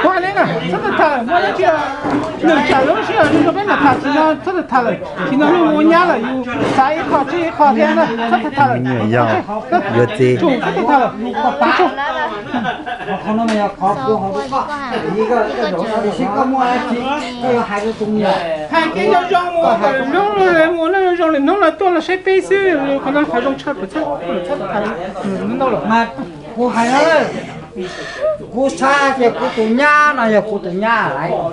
Kuv hais li na, txhob tham tham lawm, muaj dab tsi los nws tsam lub sij hawm zoo peb mam tham, tsis no txhob tham tham lawm, tsis no yus ua nyab lawm yus xav ib qho tseg ib qho thiab na, txhob tham tham lawm. Yuav txiv. Txhob tham tham lawm. Hais kev zoo zoo mus, hnub mus zoo zoo lwm hnub los tuaj los saib peb xwb, qhov no qhov zoo tshaj plaws, txhob tham lawm. Kuv hais no, kuv xav tias kuv tus nyab no yog kuv tus nyab lawm.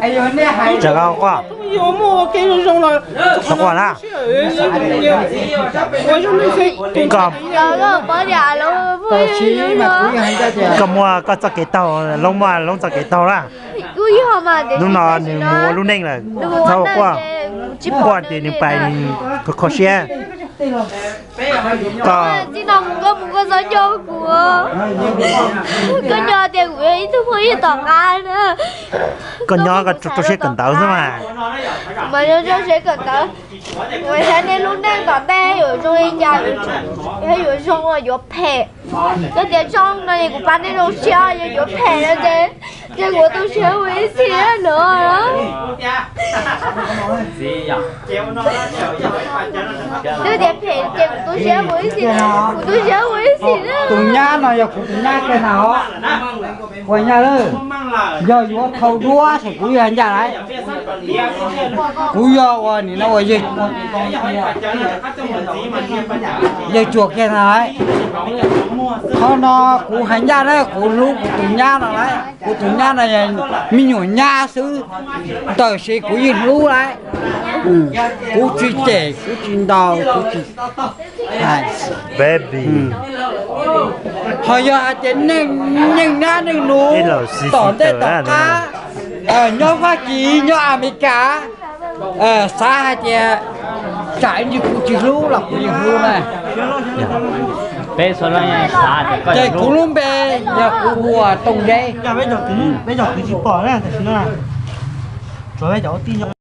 Es yog nej hais, yog muaj ua kev zoo zoo los, quaj na. Koj muaj koj txoj kev taug, Loob muaj Loob txoj kev taug na. Hnub no nws mus ua lub neej lawm, txhob quaj, quaj tias nws pais nws kho kho siab. Koj, koj nco tias kuv yog ib tug phooj ywg tom qab na. Koj nyob koj rau siab kawm ntawv xwb mas. Mas rau siab kawm ntawv, kuv xav nej lub neej tom ntej yuav zoo li cas, yog yuav zoo los yuav phem. Yog tias zoo no es kuv pab nej zoo siab, yog yuav phem no ces, ces kuv tu siab mus ib txhis no. Twb tias phem ces kuv tu siab mus ib txhis, kuv tu siab mus ib txhis na. Tus nyab no yog kuv tus nyab kiag na os. Ua nyab lawm, yog yuav thau duab ces kuv yog ncaj lawm. Kuv yog ua nim no ua yawg tsuag kiag na lawm. Qhov no kuv hais ncaj na, kuv hlub kuv tus nyab no lawm. Kuv tus nyab no me nyuam nyab xwb, tab sis kuv yeej hlub lawm. Kuv tsis cem, kuv tsis ntaus, kuv tsis, baby. Ho yog hais tias neej nab neej nus tom ntej tom qab, nyob Fab Kis nyob Amelikas, xav hais tias tsam ib ntsis kuv tsis hlub los kuv yeej hlub na. Ces kuv lub npe yog kuv hu ua Tooj Zeb.